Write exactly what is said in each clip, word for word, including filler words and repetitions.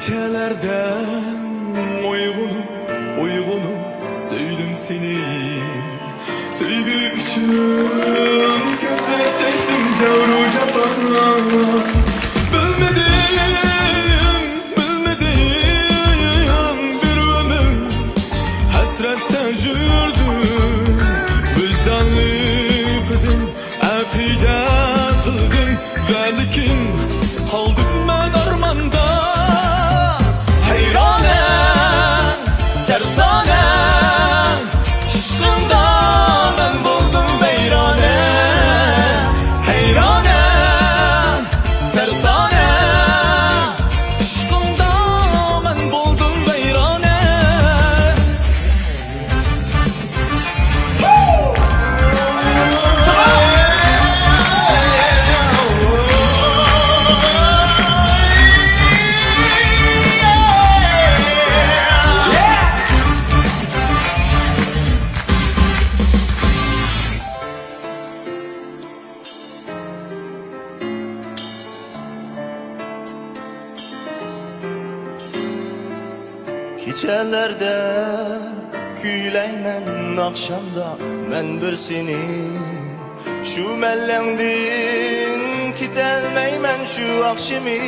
كېچىلەردە ئويغىنىپ، ئويغىنىپ سۆيدۈم سېنى. سۆيگۈ ئۈچۈن كۈندە چەكتىم جەۋرۇ جاپا. بىلمىدىم، بىلمىدىم بىر ئۆمۈر ھەسرەتتە يۈردۈم. ۋىجدانلىق ئىدىم، ئەقىدە قىلدىم، ۋەلىكىن قالدىم مەن ئارماندا. ھەيرانە، سەرسانە، ئىشقىڭدا مەن بولدۇم ۋەيرانە. ھەيرانە، سەرسانە، ئىشقىڭدا مەن بولدۇم ۋەيرانە. كېچىلەردە كۈيلەيمەن، ئاخشامدا مەن بىر سېنى. شۇ مەللەڭدىن كېتەلمەيمەن شۇ ئاخشىمى.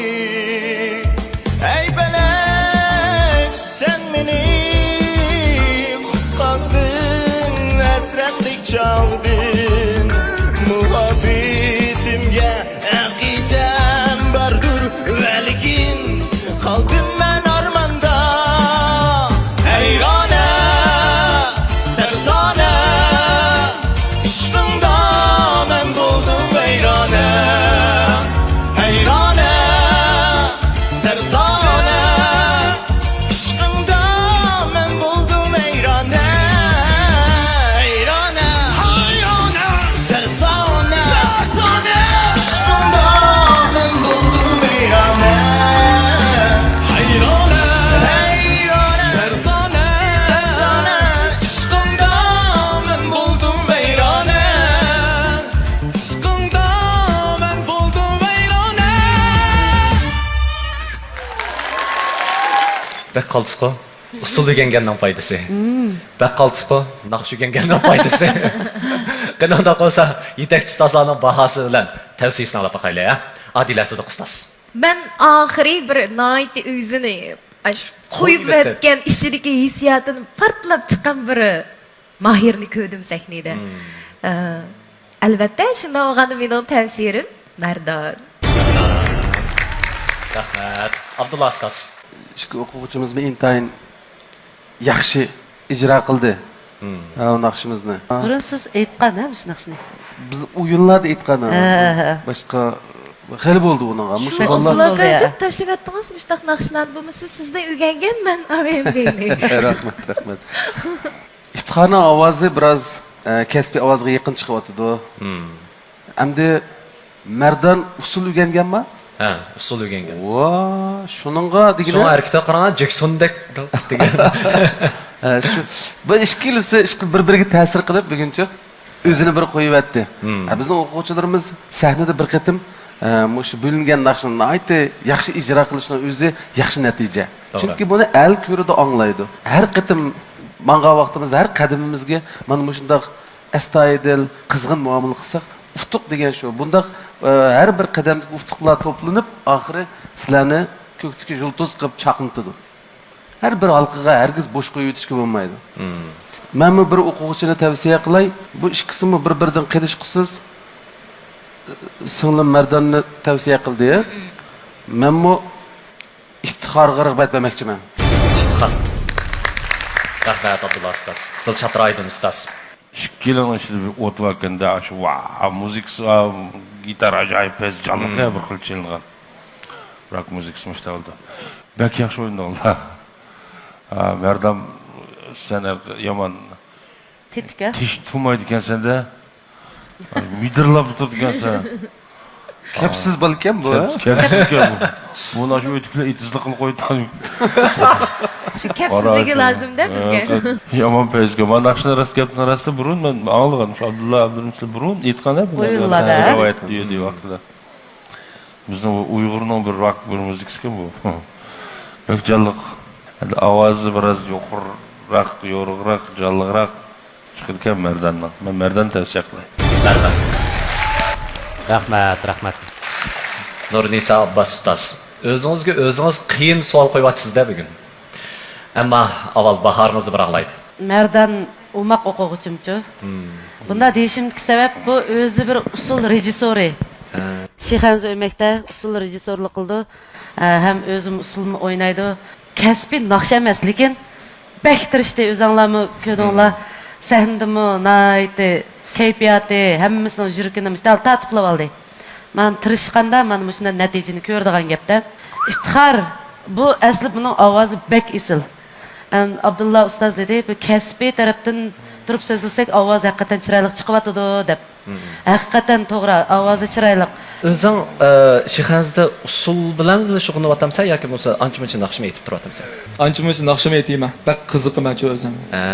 ئەي پەلەك، سەن مېنى قۇتقازغىن ھەسرەتلىك چاغدىن. مۇھەببىتىمگە ئەقىدەم باردۇر، ۋەلىكىن قالدىم مەن ئارماندا. ھەيرانە، سەرسانە، ئىشقىڭدا مەن بولدۇم ۋەيرانە. ھەيرانە، سەرسانە، ئىشقىڭدا مەن بولدۇم ھەيرانە. ھەيرانە، ھەيرانە، سەرسانە، سەرسانە، ئىشقىڭدا مەن بولدۇم ۋەيرانە. ھەيرانە، ھەيرانە، سەرسانە، سەرسانە، ئىشقىڭدا مەن بولدۇم ۋەيرانە. ئىشقىڭدا مەن بولدۇم ۋەيرانە. بەك قالتىسقۇ. ئۇسسۇل ئۆگەنگەننىڭ پايدىسى. بەك قالتىسقۇ. ناخشا ئۆگەنگەننىڭ پايدىسى. قېنى ئۇنداق بولسا، يېتەكچى ئۇستازلارنىڭ باھاسى بىلەن تەۋسىيەسىنى ئاڭلاپ باقايلى، ھە؟ ئادىلە سىدىق ئۇستاز. مەن ئاخىرى بىر ناھايىتى ئۆزىنى ئاش-، قويۇپ قويۇۋەتتى. ئەتكەن ئىچىدىكى ھېسسىياتىنى پارتلاپ چىققان بىر ماھىرنى كۆردۈم سەھنىدە. ئە، ئەلۋەتتە، شۇنداق بولغاندا مېنىڭ تەۋسىيەم مەردان. رەھمەت. ئابدۇللا ئۇستاز. ئىككى ئوقۇغۇچىمىزمۇ ئىنتايىن ياخشى ئىجرا قىلدى. ھە، ئۇ ناخشىمىزنى. بۇرۇن سىز ئېيتقان، ھە، مۇشۇ ناخشىنى؟ بىز ئويۇنلاردا ئېيتقان. ھە، ھە، ھە. باشقا خېلى بولدى ئۇنىڭغا. مۇشۇ شۇ بالىلار ئۇسۇللارغا جىق تاشلىۋەتتىڭىز، مۇشۇنداق ناخشىلارنى. بولمىسا سىزدىن ئۆگەنگەن مەن ئاۋېمگىنى. رەھمەت، رەھمەت. ئىپتىخارنىڭ ئاۋازى بىراز، ئە، كەسپىي ئاۋازغا يېقىن چىقىۋاتىدۇ. ئەمدى مەردان ئۇسسۇل ئۆگەنگەنما؟ ھە، ئۇسسۇل ئۆگەنگەن. ۋا، شۇنىڭغا دېگىنە. شۇڭا ھەرىكىتى قاراڭا، جېكسوندەك دېگەن. ھە، شۇ، بۇ ئىككىلىسى ئىككى بىر-بىرىگە تەسىر قىلىپ بۈگۈنچە ئۆزىنى بىر قويۇۋەتتى. ھە، بىزنىڭ ئوقۇغۇچىلىرىمىز سەھنىدە بىر قېتىم، ئە، مۇشۇ بۆلۈنگەن ناخشىنى ناھايىتى ياخشى ئىجرا قىلىشنىڭ ئۆزى ياخشى نەتىجە. توغرا. چۈنكى بۇنى ئەل كۆرىدۇ، ئاڭلايدۇ. ھەر قېتىم ماڭغان ۋاقتىمىزدا، ھەر قەدىمىمىزگە مانا مۇشۇنداق ئەستايىدىل، قىزغىن مۇئامىلە قىلساق، ئۇتۇق دېگەن شۇ. بۇنداق، ئە، ھەر بىر قەدەمدىكى ئۇتۇقلار توپلىنىپ، ئاخىرى سىلەرنى كۆكتىكى يۇلتۇز قىلىپ چاقنىتىدۇ. ھەر بىر ھالقىغا ھەرگىز بوش قويۇۋېتىشكە بولمايدۇ. مەنمۇ بىر ئوقۇغۇچىنى تەۋسىيە قىلاي. بۇ ئىككىسىمۇ بىر-بىرىدىن قېلىشقۇسىز، سىڭلىم مەرداننى تەۋسىيە قىلدى. مەنمۇ ئىپتىخارغا رىغبەت بەرمەكچىمەن. رەھمەت، ئابدۇللا ئۇستاز. دىل چاترايدۇ ئۇستاز. ئىككى يىلنىڭ ئىچىدە بىر ئوت ۋاكىندە، شۇ ۋا، مۇزىكىسى، ۋا، گىتار ئاجايىپ پەس، جانلىق، بىر خىل چېلىنغان. راك مۇزىكىسى مۇشتاقىدا. بەك ياخشى ئوينىدىڭلار. ھا، مەردان، سەن ھەر-، يامان تېتىكەن. تىش تۇمايدىكەنسەن-دە. مىدىرلاپ تۇرىدىكەنسەن. كەپسىز بالىكەن بۇ، ھە؟ كەپسىز، كەپسىزكەن بۇ. بۇنى شۇ ئۆتۈكلەر ئېتىزلىقىنى قويۇپ. شۇ كەپسىزلىكى لازىم-دە بىزگە. يامان پەيزكەن. مانا ناخشىنى راست، گەپنى راست بۇرۇن مەن ئاڭلىغان. شۇ ئابدۇللا ئابدۇرېھىم بۇرۇن ئېيتقان، ھە، بۇنى ئويۇنلاردا، ھە؟ رىۋايەت دېيىدۇ ۋاقتىدا. بىزنىڭ بۇ ئۇيغۇرنىڭ بىر راك بىر مۇزىكىسىكەن بۇ. بەك جانلىق. ئەمدى ئاۋازى بىراز يۇقىرىراق، يورۇقراق، جانلىقراق چىقىدىكەن مەرداننىڭ. مەن مەردان تەۋسىيە قىلاي. مەردان. رەھمەت، رەھمەت. نۇرنىسا ئابباس ئۇستاز، ئۆزىڭىزگە ئۆزىڭىز قىيىن سوئال قويۇۋاتىسىز-دە بۈگۈن. ئەمما ئاۋۋال باھارىڭىزنى بىر ئاڭلايلى. مەردان ئوماق ئوقۇغۇچىمچۇ؟ بۇنداق دېيىشىمدىكى سەۋەب، بۇ ئۆزى بىر ئۇسسۇل رېژىسسورى. ھە. شىخەنزە ئۆمەكتە ئۇسسۇل رېژىسسورلۇق قىلىدۇ. ھە، ھەم ئۆزىمۇ ئۇسسۇلمۇ ئوينايدۇ. كەسپىي ناخشا ئەمەس، لېكىن بەك تىرىشتى، ئۆزەڭلارمۇ كۆردۈڭلار. سەھنىدىمۇ ناھايىتى كەيپىياتى، ھەممىسىنىڭ يۈرىكىنى مۇشۇنداق تارتىپلا ئالدى. مانا تىرىشقاندا مانا مۇشۇنداق نەتىجىنى كۆرىدىغان گەپتە. ئىپتىخار، بۇ ئەسلى بۇنىڭ ئاۋازى بەك ئېسىل. ئەم، ئابدۇللا ئۇستاز دېدى، بۇ كەسپىي تەرەپتىن تۇرۇپ سۆزلىسەك، ئاۋازى ھەقىقەتەن چىرايلىق چىقىۋاتىدۇ دەپ. ھەقىقەتەن توغرا، ئاۋازى چىرايلىق. ئۆزۈڭ، ئە، شىخەنزىدە ئۇسسۇل بىلەن شۇغۇللىنىۋاتامسەن ياكى بولمىسا ئانچە-مۇنچە ناخشىمۇ ئېيتىپ تۇرۇۋاتامسەن؟ ئانچە-مۇنچە ناخشىمۇ ئېيتىمەن. بەك قىزىقىمەنچۇ ئۆزۈم. ھە.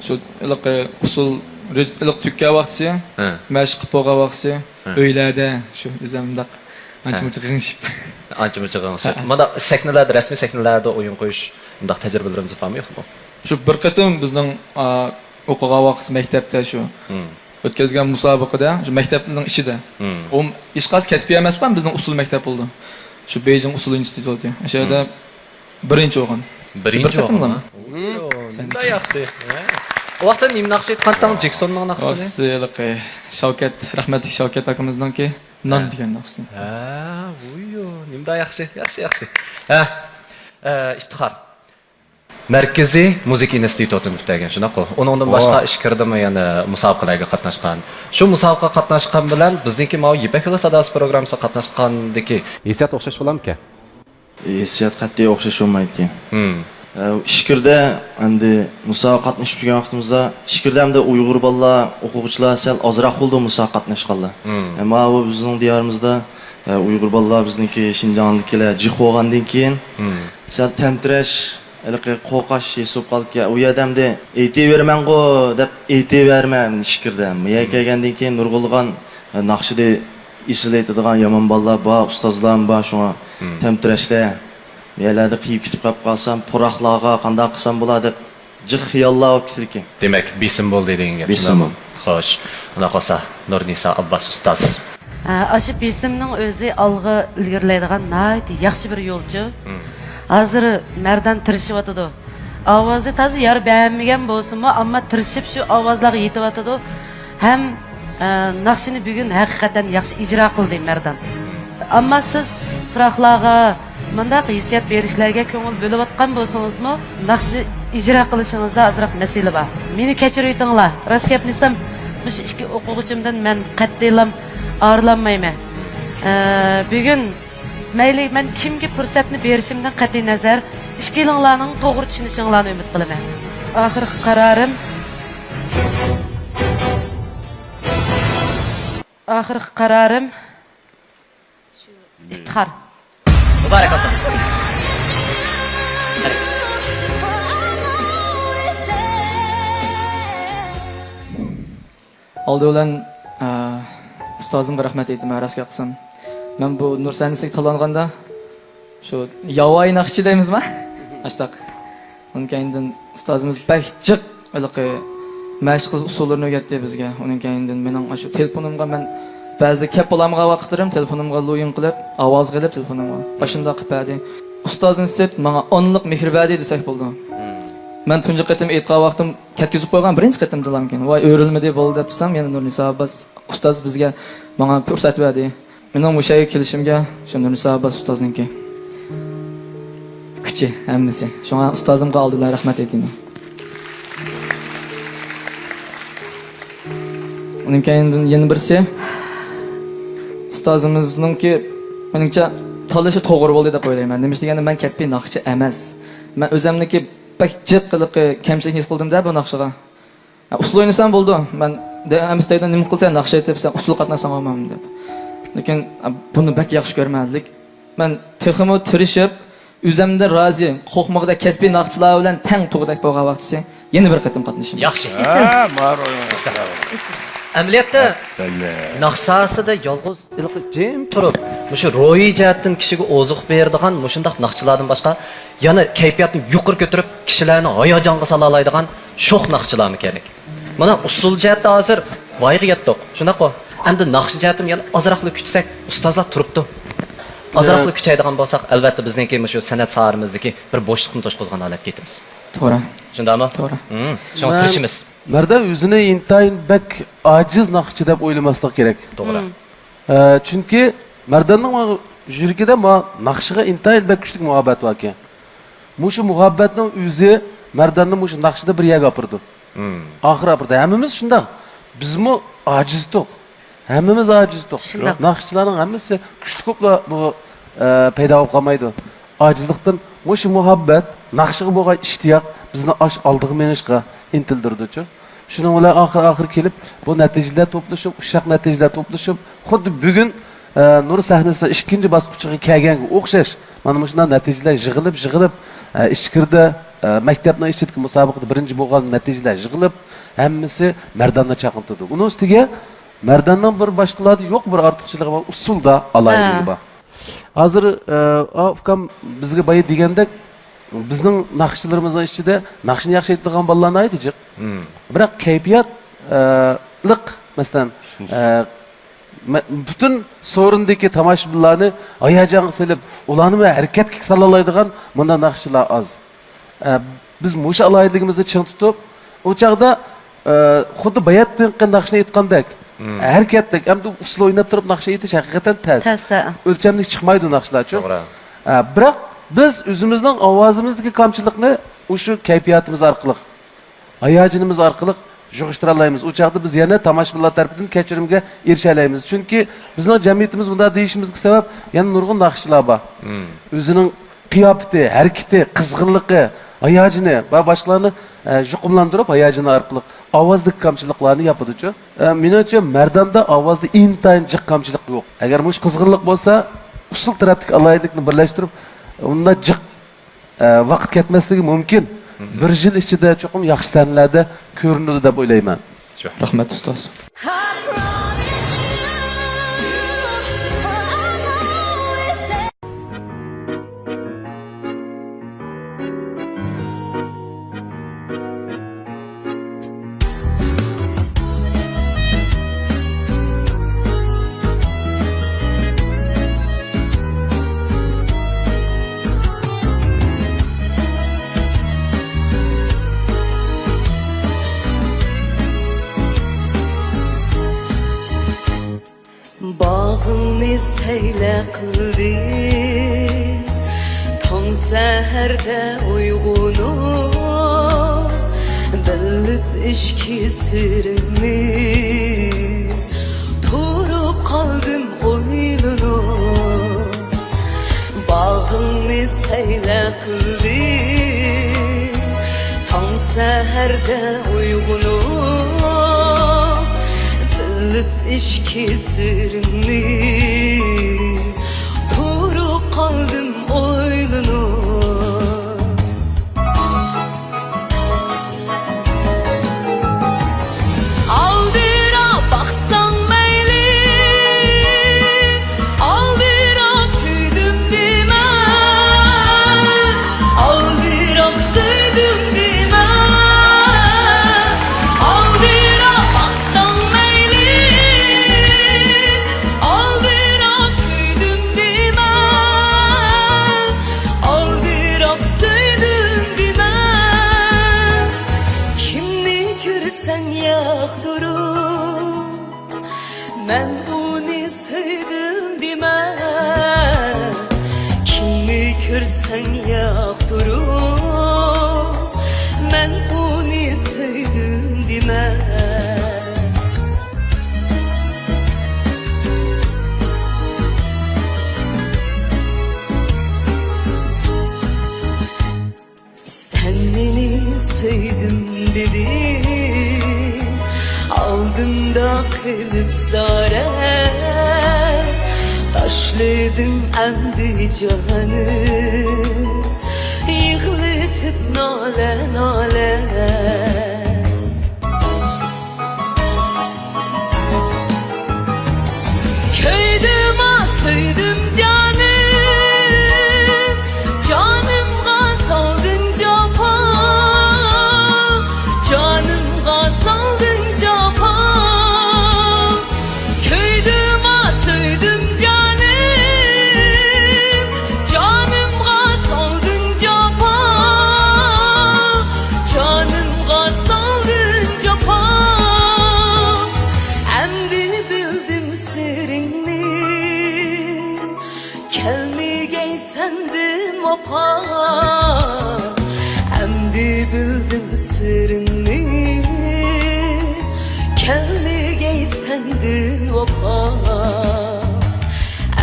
شۇ، شۇ ھېلىقى ئۇسسۇل، ھېلىقى تۈگىگەن ۋاقتىسى، ھە، مەشىق قىلىپ بولغان ۋاقتىسى، ھە، ئۆيلەردە شۇ ئۆزۈم مۇنداق ئانچە-مۇنچە غىڭشىپ. ئانچە-مۇنچە غىڭشىپ. ھە. مۇنداق سەھنىلەردە، رەسمىي سەھنىلەردە ئويۇن قويۇش، مۇنداق تەجرىبىلىرىمىز بارمۇ، يوقمۇ؟ شۇ بىر قېتىم بىزنىڭ، ئا، ئوقۇغان ۋاقىت مەكتەپتە شۇ ئۆتكۈزگەن مۇسابىقىدە، شۇ مەكتەپنىڭ ئىچىدە. ئۇ ھېچقايسى كەسپىي ئەمەسكەن، بىزنىڭ ئۇسسۇل مەكتەپ بولدى. شۇ بېيجىڭ ئۇسسۇل ئىنستىتۇتى. ئاشۇ يەردە بىرىنچى بولغان. بىرىنچى بولغان. بىر قېتىملا. ھە؟ ۋۇييو، نېمانداق ياخشى. ھە؟ ئۇ ۋاقىتتا نېمە ناخشا ئېيتقانتىڭ، جېكسوننىڭ ناخشىسىنى؟ ۋاس، ھېلىقى شاۋكەت، رەھمەتلىك شاۋكەت ئاكىمىزنىڭكى نان دېگەن ناخشىسى. ھە، ۋۇييو، نېمانداق ياخشى، ياخشى، ياخشى. ھە، ئە، ئىپتىخار. مەركىزىي مۇزىكا ئىنستىتۇتىنى پۈتتۈرگەن، شۇنداققۇ؟ ئۇنىڭدىن باشقا ئىچكىرىدىمۇ يەنە مۇسابىقىلەرگە قاتناشقان. شۇ مۇسابىقىگە قاتناشقان بىلەن بىزنىڭكى ماۋۇ يىپەك يولى ساداسى پروگراممىسىغا قاتناشقاندىكى ھېسسىيات ئوخشاش بولامدىكەن؟ ھېسسىيات قەتئىي ئوخشاش بولمايدىكەن. ئە، ئىچكىرىدە ئەمدى مۇسابىقىگە قاتنىشىپ يۈرگەن ۋاقتىمىزدا، ئىچكىرىدە ئەمدى ئۇيغۇر بالىلار، ئوقۇغۇچىلار سەل ئازراق بولىدۇ مۇسابىقىگە قاتناشقانلار. ئەمما بۇ بىزنىڭ دىيارىمىزدا، ئە، ئۇيغۇر بالىلار بىزنىڭكى شىنجاڭدىكىلەر جىق بولغاندىن كېيىن، سەل تەمتىرەش، ھېلىقى قورقاش ھېس بولۇپ قالىدىكەن. ئۇ يەردە ئەمدى ئېيتىۋېرىمەنغۇ دەپ ئېيتىۋەرمەن ئىچكىرىدە. بۇ يەرگە كەلگەندىن كېيىن نۇرغۇنلىغان، ئە، ناخشىدا ئېسىل ئېيتىدىغان يامان بالىلار بار، ئۇستازلارمۇ بار، شۇڭا تەمتىرەشلەر. بۇ يەرلەردە قىيىپ كېتىپ قېلىپ قالسام، پۇراقلارغا قانداق قىلسام بولا دەپ جىق خىياللار بولۇپ كېتىدىكەن. دېمەك، بېسىم بولدى دېگەن گەپ، بېسىم شۇنداقمۇ؟ بولدى. خوش. ئۇنداق بولسا، نۇرنىسا ئابباس ئۇستاز. ھە، ئاشۇ بېسىمنىڭ ئۆزى ئالغا ئىلگىرىلەيدىغان ناھايىتى ياخشى بىر يولچۇ. ھازىر مەردان تىرىشىۋاتىدۇ. ئاۋازى تازا يار بەرمىگەن بولسىمۇ، ئەمما تىرىشىپ شۇ ئاۋازلارغا يېتىۋاتىدۇ. ھەم، ئە، ناخشىنى بۈگۈن ھەقىقەتەن ياخشى ئىجرا قىلدى مەردان. ئەمما سىز پۇراقلارغا مۇنداق ھېسسىيات بېرىشلەرگە كۆڭۈل بۆلۈۋاتقان بولسىڭىزمۇ، ناخشا ئىجرا قىلىشىڭىزدا ئازراق مەسىلە بار. مېنى كەچۈرۈۋېتىڭلار. راست گەپنى دېسەم، مۇشۇ ئىككى ئوقۇغۇچىمدىن مەن قەتئىيلا ئايرىلالمايمەن. ئە، بۈگۈن مەيلى، مەن كىمگە پۇرسەتنى بېرىشىمدىن قەتئىينەزەر، ئىككىلىڭلارنىڭ توغرا چۈشىنىشىڭلارنى ئۈمىد قىلىمەن. ئاخىرقى قارارىم، ئاخىرقى قارارىم، ئىپتىخار. مۇبارەك بولسۇن. ئالدى بىلەن، ئە، ئۇستازىمغا رەھمەت ئېيتىمەن، راست گەپ قىلسام. مەن بۇ نۇر سەھنىسىگە تاللانغاندا، شۇ ياۋايى ناخشىچى دەيمىزما؟ ئاشتاق. ئۇنىڭ كەينىدىن ئۇستازىمىز بەك جىق ھېلىقى مەشىق قىلىش ئۇسۇللىرىنى ئۆگەتتى بىزگە. ئۇنىڭ كەينىدىن مېنىڭ ئاشۇ تېلېفونۇمغا، مەن بەزىدە كەپ بولالمىغان ۋاقىتلىرىم تېلېفونۇمغا لوگىن قىلىپ، ئاۋازغا ئېلىپ تېلېفونۇمغا ئاشۇنداق قىلىپ بەردى. ئۇستازىنى سېپ ماڭا ئانلىق مېھىر بەردى دېسەك بولىدۇ. مەن تۇنجى قېتىم ئېيتقان ۋاقتىم كەتكۈزۈپ قويغان بىرىنچى قېتىمدىلامكىن. ۋاي، ئۆرۈلمىدى، بولدى دەپ تۇرسام، يەنە نۇرنىسا ئابباس ئۇستاز بىزگە، ماڭا پۇرسەت بەردى. مېنىڭ مۇشۇ يەرگە كېلىشىمگە شۇ نۇرنىسا ئابباس ئۇستازنىڭكى كۈچى ھەممىسى. شۇڭا ئۇستازىمغا ئالدى بىلەن رەھمەت ئېيتىمەن. ئۇنىڭ كەينىدىن يەنە بىرسى، ئۇستازىمىزنىڭكى، مېنىڭچە، تاللىشى توغرا بولدى دەپ ئويلايمەن. نېمىشقا دېگەندە، مەن كەسپىي ناخشىچى ئەمەس. مەن ئۆزۈمنىڭكى بەك جىق ھېلىقى كەمچىلىكنى ھېس قىلدىم-دە بۇ ناخشىغا. ئۇسسۇل ئوينىسام بولىدۇ. مەن دە-، ئەمىسە دەيدۇ، نېمە قىلىسەن، ناخشا ئېيتىپ، سەن ئۇسسۇل قاتناشساڭ بولمامدۇ دەپ. لېكىن، ئە، بۇنى بەك ياخشى كۆرمەنلىك. مەن تېخىمۇ تىرىشىپ، ئۆزۈمدىن رازى، قورقمىغۇدەك كەسپىي ناخشىچىلار بىلەن تەڭ تۇرغۇدەك بولغان ۋاقتىسى يەنە بىر قېتىم قاتنىشىمەن. ياخشى. ھە، ماۋۇ. ئەمەلىيەتتە، ئەپەندىم. ناخشا ساھەسىدە يالغۇز ھېلىقى جىم تۇرۇپ، مۇشۇ روھىي جەھەتتىن كىشىگە ئوزۇق بېرىدىغان مۇشۇنداق ناخشىلاردىن باشقا، يەنە كەيپىياتنى يۇقىرى كۆتۈرۈپ، كىشىلەرنى ھاياجانغا سالالايدىغان شوخ ناخشىلارمۇ كېرەك. مانا ئۇسسۇل جەھەتتە ھازىر ۋايغا يەتتۇق، شۇنداققۇ؟ ئەمدى ناخشا جەھەتتىمۇ يەنە ئازراقلا كۈچىسەك، ئۇستازلار تۇرۇپتۇ. ئازراقلا كۈچەيدىغان بولساق، ئەلۋەتتە بىزنىڭكى مۇشۇ سەنئەت ساھەمىزدىكى بىر بوشلۇقنى توشقۇزغان ھالەتكە يېتىمىز. توغرا. شۇنداقمۇ؟ توغرا. شۇڭا مەن تىرىشىمىز. مەردان ئۆزىنى ئىنتايىن بەك ئاجىز ناخشىچى دەپ ئويلىماسلىق كېرەك. توغرا. ئە، چۈنكى مەرداننىڭ يۈرىكىدە ما-، ناخشىغا ئىنتايىن بەك كۈچلۈك مۇھەببەت باركەن. مۇشۇ مۇھەببەتنىڭ ئۆزى مەرداننى مۇشۇ ناخشىدا بىر يەرگە ئاپىرىدۇ. ئاخىرى ئاپىرىدۇ. ھەممىمىز شۇنداق. بىزمۇ ئاجىزدۇق. ھەممىمىز ئاجىزدۇق. شۇنداق. ناخشىچىلارنىڭ ھەممىسى كۈچلۈك بولۇپلا بۇ، ئە، پەيدا بولۇپ قالمايدۇ. ئاجىزلىقتىن مۇشۇ مۇھەببەت ناخشىغا بولغان ئىشتىياق بىزنى ئاش ئالدىغا مېڭىشقا ئىنتىلدۈرىدۇچۇ. شۇنىڭ بىلەن ئاخىر-ئاخىر كېلىپ، بۇ نەتىجىلەر توپلىشىپ، ئۇششاق نەتىجىلەر توپلىشىپ، خۇددى بۈگۈن، ئە، نۇر سەھنىسىنىڭ ئىككىنچى باسقۇچىغا كەلگەنگە ئوخشاش، مانا مۇشۇنداق نەتىجىلەر يىغىلىپ، يىغىلىپ، ئە، ئىچكىرىدە، ئە، مەكتەپنىڭ ئىچىدىكى مۇسابىقىدە بىرىنچى بولغان نەتىجىلەر يىغىلىپ، ھەممىسى مەرداننى چاقنىتىدۇ. ئۇنىڭ ئۈستىگە مەرداننىڭ بىر باشقىلاردا يوق بىر ئارتۇقچىلىقى بار، ئۇسسۇلدا ئالاھىدىلىكى بار. ھازىر، ئە، ئا، ئۇكام بىزگە بايا دېگەندەك، بىزنىڭ ناخشىچىلىرىمىزنىڭ ئىچىدە ناخشىنى ياخشى ئېيتىدىغان بالىلار ناھايىتى جىق. بىراق كەيپىيات، ئە، لىق، مەسىلەن، ئە، مە-، پۈتۈن سورۇندىكى تاماشىبىنلارنى ھاياجانغا سېلىپ، ئۇلارنىمۇ ھەرىكەتكە سالالايدىغان مۇنداق ناخشىچىلار ئاز. ئە، بىز مۇشۇ ئالاھىدىلىكىمىزنى چىڭ تۇتۇپ، ئۇ چاغدا، ئە، خۇددى باياتىنقى ناخشىنى ئېيتقاندەك، ھەرىكەتلىك، ئەمدى ئۇسسۇل ئويناپ تۇرۇپ ناخشا ئېيتىش ھەقىقەتەن تەس. تەس، ھە. ئۆلچەملىك چىقمايدۇ ناخشىلار، چۈ. توغرا. ئە، بىراق بىز ئۆزىمىزنىڭ ئاۋازىمىزدىكى كامچىلىقنى ئۇشۇ كەيپىياتىمىز ئارقىلىق، ھاياجىنىمىز ئارقىلىق يىغىشتۇرالايمىز. ئۇ چاغدا بىز يەنە تاماشىبىنلار تەرىپىدىن كەچۈرۈمگە ئېرىشەلەيمىز. چۈنكى بىزنىڭ جەمئىيىتىمىز بۇنداق دېيىشىمىزگە سەۋەب، يەنە نۇرغۇن ناخشىچىلار بار. ئۆزىنىڭ قىياپىتى، ھەرىكىتى، قىزغىنلىقى، ھاياجىنى ۋە باشقىلارنى، ئە، يۇقۇملاندۇرۇپ، ھاياجىنى ئارقىلىق ئاۋازدىكى كامچىلىقلارنى ياپىدۇچۇ. ئە، مېنىڭچە، مەرداندا ئاۋازدا ئىنتايىن جىق كامچىلىق يوق. ئەگەر مۇشۇ قىزغىنلىق بولسا، ئۇسسۇل تەرەپتىكى ئالاھىدىلىكنى بىرلەشتۈرۈپ، ئۇنداق جىق، ئە، ۋاقىت كەتمەسلىكى مۇمكىن. بىر يىل ئىچىدە چوقۇم ياخشى سەھنىلەردە كۆرۈنىدۇ دەپ ئويلايمەن. رەھمەت، ئۇستاز. باغىڭنى سەيلە قىلدىم، تاڭ سەھەردە ئويغىنىپ، بىلىپ ئىچكى سىرىڭنى، تۇرۇپ قالدىم ئويلىنىپ. باغىڭنى سەيلە قىلدىم، تاڭ سەھەردە ئويغىنىپ، بىلىپ ئىچكى سىرىڭنى، تۇرۇپ قالدىم ئويلىنىپ. ئالدىراپ باقساڭ مەيلى، ئالدىراپ كۆيدۈم دېمە، ئالدىراپ سۆيدۈم دېمە. ئالدىراپ باقساڭ مەيلى، ئالدىراپ كۆيدۈم دېمە، ئالدىراپ سۆيدۈم دېمە. كىمنى كۆرسەڭ ياقتۇرۇپ، مەن ئۇنى سۆيدۈم دېمە. كىمنى كۆرسەڭ ياقتۇرۇپ، مەن ئۇنى سۆيدۈم دېمە. سەن مېنى سۆيدۈم دېدىڭ، ئالدىمدا قىلىپ زارە، تاشلىدىڭ ئەمدى جانىم، يىغلىتىپ نالە، نالە. كۆيدۈم، سۆيدۈم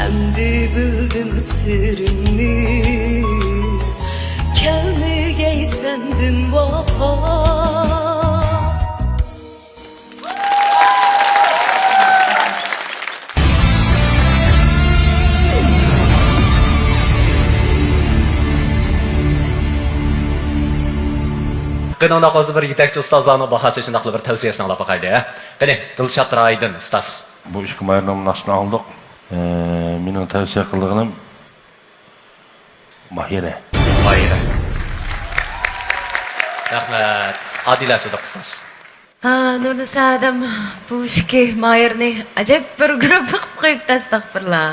ئەمدى بىلدىم سىرىڭنى، كەلمىگەي سەندىن ۋاپا. قېنى، ئۇنداق بولسا بىر يېتەكچى ئۇستازلارنىڭ باھاسى، شۇنداقلا بىر تەۋسىيەسىنى ئاڭلاپ باقايلى، ھە؟ قېنى، دىلشات رايدىن ئۇستاز. بۇ ئىككى ماھىرنىڭ ناخشىسىنى ئاڭلىدۇق. ئە، مېنىڭ تەۋسىيە قىلىدىغىنىم ماھىرە. ماھىرە. رەھمەت. ئادىلە سىدىق ئۇستاز. ھا، نۇرنىسا ھەدەم، بۇ ئىككى ماھىرنى ئەجەب بىر گۇرۇپپا قىلىپ قويۇپتۇ، ئەستەغپۇرۇللا.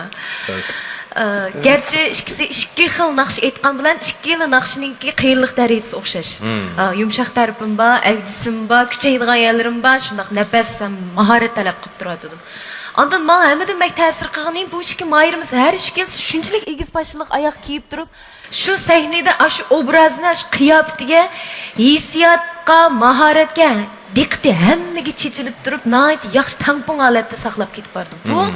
ئە، گەرچە ئىككىسى ئىككى خىل ناخشا ئېيتقان بىلەن، ئىككىلا ناخشىنىڭكى قىيىنلىق دەرىجىسى ئوخشاش. ئا، يۇمشاق تەرىپىم بار، ئەۋجىسىم بار، كۈچەيدىغان يەرلىرىم بار، شۇنداق نەپەس ھەم ماھارەت تەلەپ قىلىپ تۇرۇۋاتىدۇ. ئاندىن ماڭا ھەممىدىن بەك تەسىر قىلغىنى، بۇ ئىككى ماھىرىمىز ھەر ئىككىلىسى شۇنچىلىك ئېگىز پاشنىلىق ئاياغ كىيىپ تۇرۇپ، شۇ سەھنىدە ئاشۇ ئوبرازنى، ئاشۇ قىياپىتىگە، ھېسسىياتقا، ماھارەتكە دىققىتى ھەممىگە چېچىلىپ تۇرۇپ، ناھايىتى ياخشى تەڭپۇڭ ھالەتتە ساقلاپ كېتىپ باردى. بۇ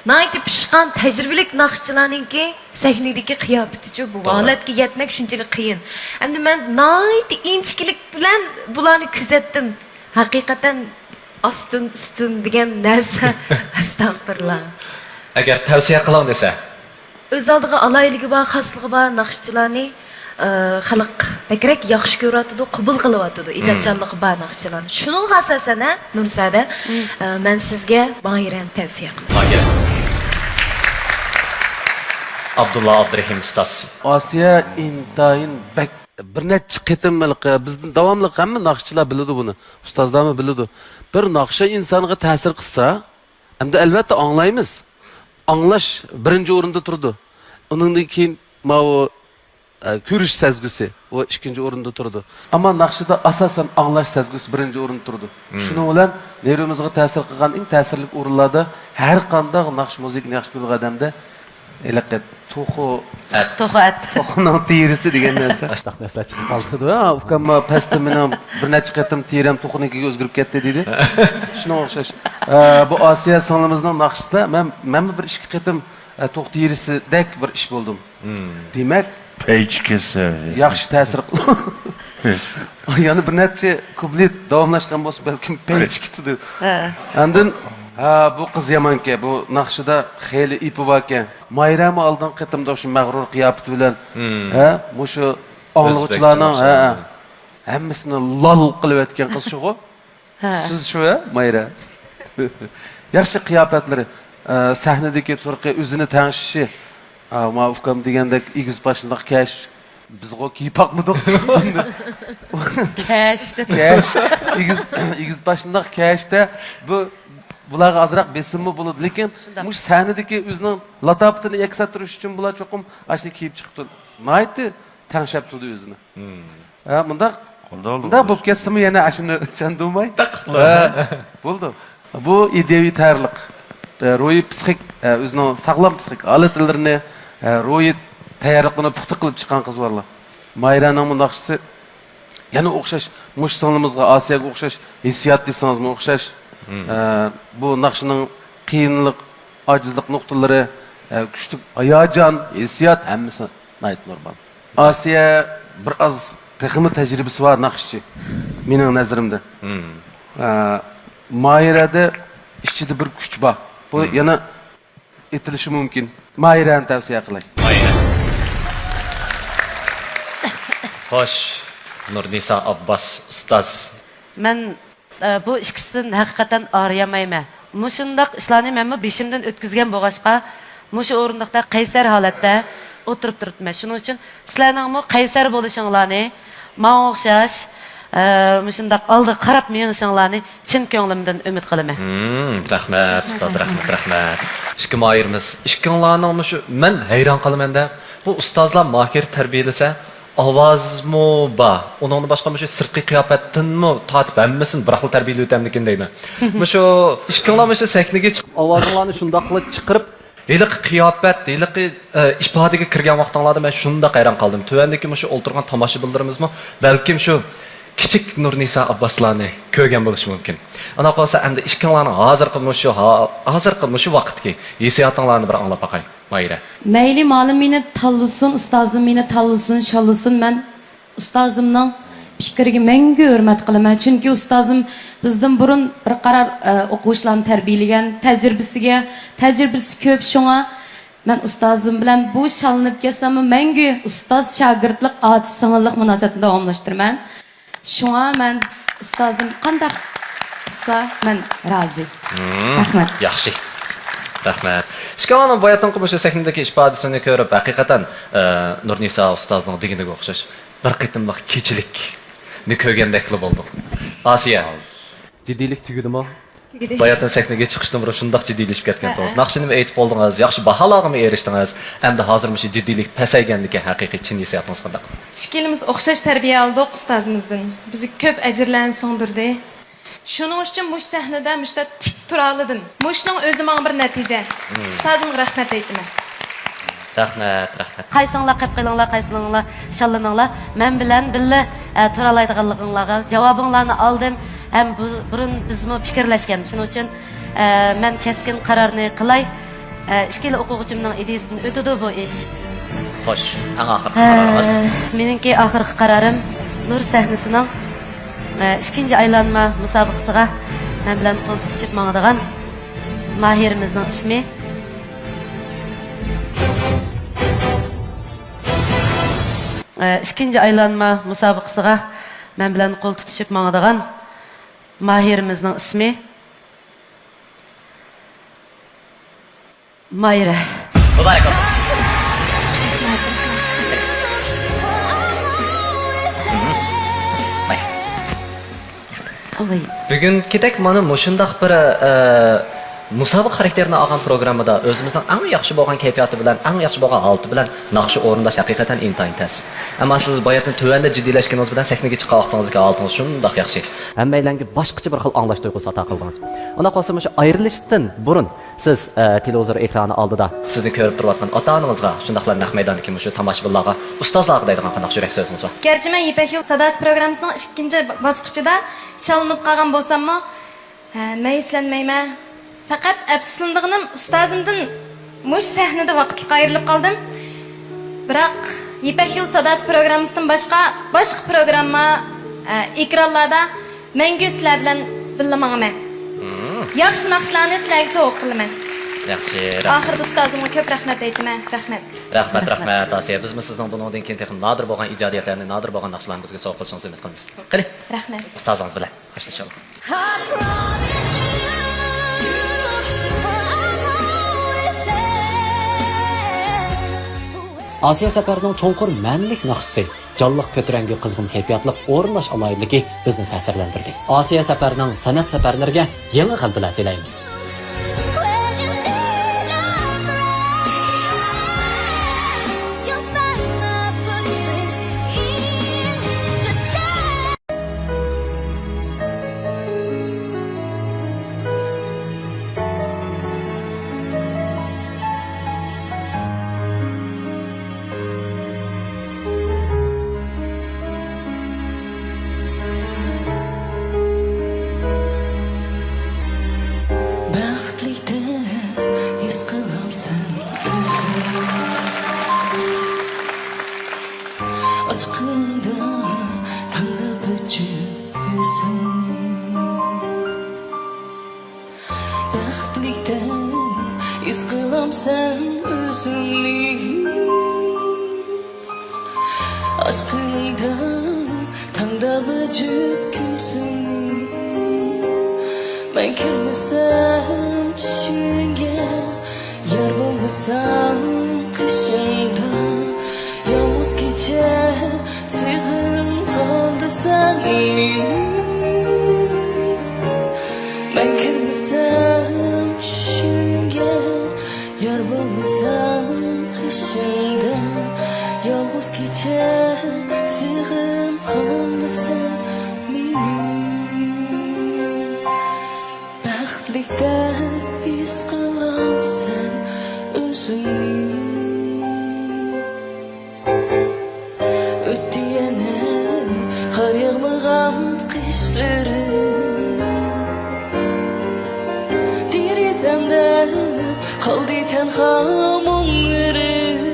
ناھايىتى پىشقان، تەجرىبىلىك ناخشىچىلارنىڭكى سەھنىدىكى قىياپىتىچۇ، بۇ ھالەتكە يەتمەك شۇنچىلىك قىيىن. ئەمدى مەن ناھايىتى ئىنچىكىلىك بىلەن بۇلارنى كۆزەتتىم. ھەقىقەتەن ئاستىن ئۈستۈن دېگەن نەرسە ئەستەغپىرۇللا. ئەگەر تەۋسىيە قىلىڭ دېسە؟ ئۆز ئالدىغا ئالاھىدىلىكى بار، خاسلىقى بار ناخشىچىلارنى، ئە، خەلق بەكرەك ياخشى كۆرۈۋاتىدۇ، قوبۇل قىلىۋاتىدۇ، ئىجادچانلىقى بار ناخشىچىلارنى. شۇنىڭغا ئاساسەن، ھە، نۇرسادە، ئە، مەن سىزگە ماھىرەنى تەۋسىيە قىلىمەن. ماھىرە. ئابدۇللا ئابدۇرېھىم ئۇستاز. ئاسىيە ئىنتايىن بەك بىر نەچچە قېتىم ھېلىقى بىزدىن داۋاملىق ھەممە ناخشىچىلار بىلىدۇ بۇنى، ئۇستازلارمۇ بىلىدۇ. بىر ناخشا ئىنسانغا تەسىر قىلسا، ئەمدى ئەلۋەتتە ئاڭلايمىز. ئاڭلاش بىرىنچى ئورۇندا تۇرىدۇ. ئۇنىڭدىن كېيىن ماۋۇ، ئە، كۆرۈش سەزگۈسى، ئۇ ئىككىنچى ئورۇندا تۇرىدۇ. ئەمما ناخشىدا ئاساسەن ئاڭلاش سەزگۈسى بىرىنچى ئورۇندا تۇرىدۇ. شۇنىڭ بىلەن نېرۋىمىزغا تەسىر قىلغان ئىڭ تەسىرلىك ئورۇنلاردا ھەر قانداق ناخشا، مۇزىكىنى ياخشى كۆرىدىغان ئادەمدە ھېلىقى توخۇ ئەت. توخۇ ئەت. توخۇنىڭ تېرىسى دېگەن نەرسە. ئاشۇنداق نەرسىلەر چىقىپ قالدى. ھە، ئۇكام، پەستە مېنىڭ بىر نەچچە قېتىم تېرەم توخۇنىڭكىگە ئۆزگىرىپ كەتتى دېدى. شۇنىڭغا ئوخشاش. ئە، بۇ ئاسىيە سىڭلىمىزنىڭ ناخشىسىدا مەن، مەنمۇ بىر ئىككى قېتىم، ئە، توخۇ تېرىسىدەك بىر ئىش بولدۇم. دېمەك، پەيچىكىسى. ياخشى تەسىر قىل-، يەنە بىر نەچچە كۇپلېت داۋاملاشقان بولسا، بەلكىم پەيچىكىتىدۇ. ھە. ئاندىن، ھە، بۇ قىز يامانكەن، بۇ ناخشىدا خېلى ئېپى باركەن. مايرامۇ ئالدىنقى قېتىمدا شۇ مەغرۇر قىياپىتى بىلەن، ھە، مۇشۇ ئاڭلىغۇچىلارنىڭ، ھە، ھەممىسىنى لال قىلىۋەتكەن قىز شۇغۇ. ھە. سىز شۇ، ھە، مايرا؟ ياخشى قىياپەتلىرى، ئە، سەھنىدىكى تۇرقى، ئۆزىنى تەڭشىشى. ئا، ما ئۇكام دېگەندەك ئېگىز پاشنىلىق كەش، بىزغۇ كىيىپ باقمىدۇق. كەش دەپ. كەش، ئېگىز، ئېگىز پاشنىلىق كەشتە بۇ، بۇلارغا ئازراق بېسىممۇ بولىدۇ. لېكىن شۇنداق. مۇشۇ سەھنىدىكى ئۆزىنىڭ لاتاپىتىنى ئەكس ئەتتۈرۈش ئۈچۈن بۇلار چوقۇم ئاشۇنى كىيىپ چىقىپتۇ. ناھايىتى تەڭشەپ تۇردى ئۆزىنى. ھە، مۇنداق، مۇنداق بولۇپ كەتسىمۇ يەنە ئاشۇنى چاندۇرماي. ھە، بولدى. بۇ ئىدىيەۋى تەييارلىق. ئە، روھىي پسىخىك، ئە، ئۆزىنىڭ ساغلام پسىخىك ھالەتلىرىنى، ئە، روھىي تەييارلىقنى پۇختا قىلىپ چىققان قىز بالىلار. مايرانىڭمۇ ناخشىسى يەنە ئوخشاش. مۇشۇ سىڭلىمىزغا، ئاسىيەگە ئوخشاش ھېسسىيات دېسىڭىزمۇ ئوخشاش. ئە، بۇ ناخشىنىڭ قىيىنلىق، ئاجىزلىق نۇقتىلىرى، ئە، كۈچلۈك ھاياجان، ھېسسىيات ھەممىسى ناھايىتى نورمال. ئاسىيە بىر ئاز تېخىمۇ تەجرىبىسى بار ناخشىچى، مېنىڭ نەزىرىمدە. ئە، ماھىرەدە ئىچىدە بىر كۈچ بار. بۇ يەنە ئېيتىلىشى مۇمكىن. ماھىرەنى تەۋسىيە قىلاي. ماھىرە. خوش، نۇرنىسا ئابباس ئۇستاز. مەن ئە، بۇ ئىككىسىدىن ھەقىقەتەن ئارىيالمايمەن. مۇشۇنداق ئىشلارنى مەنمۇ بېشىمدىن ئۆتكۈزگەن بولغاچقا، مۇشۇ ئورۇندۇقتا قەيسەر ھالەتتە ئولتۇرۇپ تۇرۇپتىمەن. شۇنىڭ ئۈچۈن سىلەرنىڭمۇ قەيسەر بولۇشۇڭلارنى، ماڭا ئوخشاش، ئە، مۇشۇنداق ئالدىغا قاراپ مېڭىشىڭلارنى چىن كۆڭلۈمدىن ئۈمىد قىلىمەن. مم، رەھمەت، ئۇستاز، رەھمەت، رەھمەت. ئىككى ماھىرىمىز، ئىككىڭلارنىڭ مۇشۇ، مەن ھەيران قالىمەن-دە، بۇ ئۇستازلار ماھىر تەربىيەلىسە، ئاۋازمۇ بار. ئۇنىڭدىن باشقا مۇشۇ سىرتقى قىياپەتتىنمۇ تارتىپ ھەممىسىنى بىراقلا تەربىيەلىۋېتەمدىكىن دەيمەن. مۇشۇ ئىككىڭلار مۇشۇ سەھنىگە چىقىپ، ئاۋازىڭلارنى شۇنداقلا چىقىرىپ، ھېلىقى قىياپەت، ھېلىقى، ئە، ئىپادىگە كىرگەن ۋاقتىڭلاردا مەن شۇنداق ھەيران قالدىم. تۆۋەندىكى مۇشۇ ئولتۇرغان تاماشىبىنلىرىمىزمۇ بەلكىم شۇ كىت كىچىك نۇرنىسا ئابباسلارنى كۆرگەن بولۇشى مۇمكىن. ئانداق بولسا ئەمدى ئىككىڭلارنىڭ ھازىرقى مۇشۇ ھا-، ھازىرقى مۇشۇ ۋاقىتتىكى ھېسسىياتىڭلارنى بىر ئاڭلاپ باقاي، ماھىرە. مەيلى مالىم مېنى تاللىسۇن، ئۇستازىم مېنى تاللىسۇن، شاللىسۇن، مەن ئۇستازىمنىڭ پىكرىگە مەڭگۈ ھۆرمەت قىلىمەن. چۈنكى ئۇستازىم بىزدىن بۇرۇن بىر قارار، ئە، ئوقۇغۇچىلارنى تەربىيەلىگەن، تەجرىبىسىگە، تەجرىبىسى كۆپ، شۇڭا مەن ئۇستازىم بىلەن بۇ شاللىنىپ كەتسەممۇ، مەڭگۈ ئۇستاز-شاگىرتلىق، ئاچا-سىڭىللىق مۇناسىۋىتىنى داۋاملاشتۇرىمەن. شۇڭا مەن ئۇستازىم قانداق قىلسا، مەن رازى. مم، رەھمەت. ياخشى. رەھمەت. ئىككىڭلارنىڭ باياتىنقى مۇشۇ سەھنىدىكى ئىپادىسىنى كۆرۈپ، ھەقىقەتەن، ئە، نۇرنىسا ئۇستازنىڭ دېگىنىگە ئوخشاش بىر قېتىملىق كېچىلىكنى كۆرگەندەكلا بولدۇق. ئاسىيە. جىددىيلىك تۈگىدىمۇ؟ تۈگىدى. باياتىن سەھنىگە چىقىشتىن بۇرۇن شۇنداق جىددىيلىشىپ كەتكەنتىڭىز. ھەئە. ناخشىنىمۇ ئېيتىپ بولدىڭىز، ياخشى باھالارغىمۇ ئېرىشتىڭىز. ئەمدى ھازىر مۇشۇ جىددىيلىك پەسەيگەندىكىن ھەقىقىي چىن ھېسسىياتىڭىز قانداق؟ ئىككىلىمىز ئوخشاش تەربىيە ئالدۇق ئۇستازىمىزدىن. بىزگە كۆپ ئەجىرلەرنى سىڭدۈردى. شۇنىڭ ئۈچۈن مۇشۇ سەھنىدە مۇشۇنداق تىك تۇرالىدىم. مۇشۇنىڭ ئۆزى ماڭا بىر نەتىجە. مم. ئۇستازىمغا رەھمەت ئېيتىمەن. رەھمەت، رەھمەت. قايسىڭلار قېپ قېلىڭلار، قايسىڭلار شاللىنىڭلار. مەن بىلەن بىللە، ئە، تۇرالايدىغانلىقىڭلارغا جاۋابىڭلارنى ئالدىم. ھەم بۇ-، بۇرۇن بىزمۇ پىكىرلەشكەن. شۇنىڭ ئۈچۈن، ئە، مەن كەسكىن قارارنى قىلاي. ئە، ئىككىلا ئوقۇغۇچىمنىڭ ئىدىيىسىدىن ئۆتىدۇ بۇ ئىش. خوش، ئەڭ ئاخىرقى ئە، قارارىڭىز؟ مېنىڭكى ئاخىرقى قارارىم نۇر سەھنىسىنىڭ، ئە، ئىككىنچى ئايلانما مۇسابىقىسىغا مەن بىلەن قول تۇتۇشۇپ ماڭىدىغان ماھىرىمىزنىڭ ئىسمى. ئىككىنچى ئايلانما مۇسابىقىسىغا مەن بىلەن قول تۇتۇشۇپ ماڭىدىغان ماھىرىمىزنىڭ ئىسمى مايرا. مۇبارەك بولسۇن. بۈگۈنكىدەك مانا مۇشۇنداق بىر، ئە، مۇسابىقە خاراكتېرىنى ئالغان پروگراممىدا ئۆزىمىزنىڭ ئەڭ ياخشى بولغان كەيپىياتى بىلەن، ئەڭ ياخشى بولغان ھالىتى بىلەن ناخشا ئورۇنداش ھەقىقەتەن ئىنتايىن تەس. ئەمما سىز باياتىن تۆۋەندە جىددىيلەشكىنىڭىز بىلەن سەھنىگە چىققان ۋاقتىڭىزدىكى ھالىتىڭىز شۇنداق ياخشى. ھەممەيلەنگە باشقىچە بىر خىل ئاڭلاش تۇيغۇسى ئاتا قىلدىڭىز. ئۇنداق بولسا مۇشۇ ئايرىلىشتىن بۇرۇن سىز، ئە، تېلېۋىزور ئېكرانى ئالدىدا سىزنى كۆرۈپ تۇرۇۋاتقان ئاتا-ئانىڭىزغا، شۇنداقلا نەق مەيداندىكى مۇشۇ تاماشىبىنلارغا، ئۇستازلارغا دەيدىغان قانداق يۈرەك سۆزىڭىز بار؟ گەرچە مەن يىپەك يولى ساداسى پروگراممىسىنىڭ ئىككىنچى باسقۇچىدا شاللىنىپ قالغان بولساممۇ، ھە، مەيۈسلەنمەيمەن. پەقەت ئەپسۇسلىنىدىغىنىم، ئۇستازىمدىن مۇشۇ سەھنىدە ۋاقىتلىق ئايرىلىپ قالدىم. بىراق يىپەك يولى ساداسى پروگراممىسىدىن باشقا، باشقا پروگرامما، ئە، ئېكرانلاردا مەڭگۈ سىلەر بىلەن بىللە ماڭىمەن. مم. ياخشى ناخشىلارنى سىلەرگە سوۋغا قىلىمەن. ياخشى، رەھمەت. ئاخىرىدا ئۇستازىمغا كۆپ رەھمەت ئېيتىمەن. رەھمەت. رەھمەت، رەھمەت، ئاسىيە. بىزمۇ سىزنىڭ بۇنىڭدىن كېيىن تېخىمۇ نادىر بولغان ئىجادىيەتلەرنى، نادىر بولغان ناخشىلارنى بىزگە سوۋغا قىلىشىڭىزنى ئۈمىد قىلىمىز. قېنى، رەھمەت. ئۇستازىڭىز بىلەن خوشلىشايلى. ئاسىيە سەپەرنىڭ چوڭقۇر مەنىلىك ناخشىسى، جانلىق، كۆتۈرەڭگۈ، قىزغىن كەيپىياتلىق ئورۇنداش ئالاھىدىلىكى بىزنى تەسىرلەندۈردى. ئاسىيە سەپەرنىڭ سەنئەت سەپەرلىرىگە يېڭى غەلىبىلەر تىلەيمىز. بەختلىك دەپ ھېس قىلامسەن ئۆزۈڭنى؟ ئاچقىنىڭدا تاڭدا بىر جۈپ كۆزۈڭنى. بەختلىك دەپ ھېس قىلامسەن ئۆزۈڭنى؟ ئاچقىنىڭدا تاڭدا بىر جۈپ كۆزۈڭنى. مەن كىرمىسەم چۈشۈڭگە، يار بولمىساڭ قېشىمدا، يالغۇز كېچە سېغىنغاندا سەن مېنى. مەن كىرمىسەم چۈشۈڭگە، يار بولمىساڭ قېشىمدا، يالغۇز كېچە سېغىنغاندا سەن مېنى. بەختلىك دەپ ھېس قىلامسەن ئۆزۈڭنى؟ ئۆتتى يەنە قار ياغمىغان ئىشلىرىم. دېرىزەمدە قالدى تەنھا مۇڭلىرىم.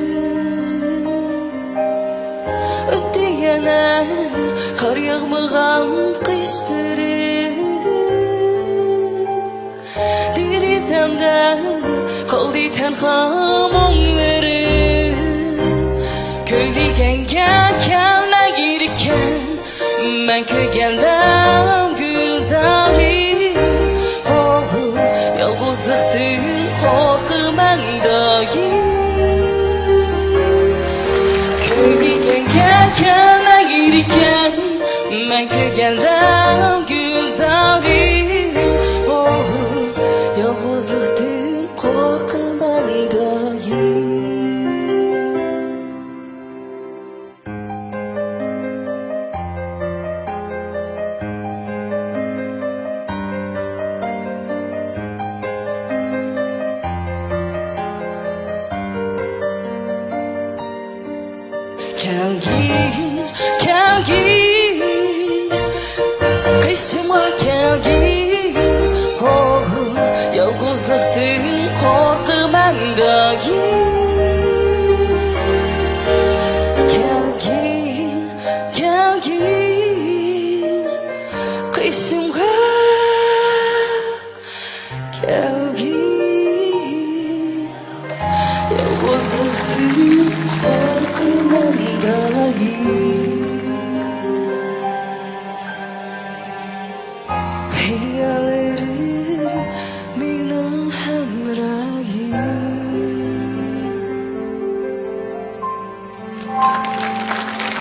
ئۆتتى يەنە قار ياغمىغان قىشلىرىم. دېرىزەمدە قالدى تەنھا مۇڭلىرىم. كۆيلىگەنگە كەلمەيدىكەن مەن كۆرگەنلەم گۈلزارى. ئوھ، يالغۇزلۇقتىن قورقىمەن دائىم. كۆيلىگەنگە كەلمەيدىكەن مەن كۆرگەنلەم گۈلزارى. ئوھ، يالغۇزلۇقتىن قورقىمەن دائىم. كەلگىن، كەلگىن، قېشىمغا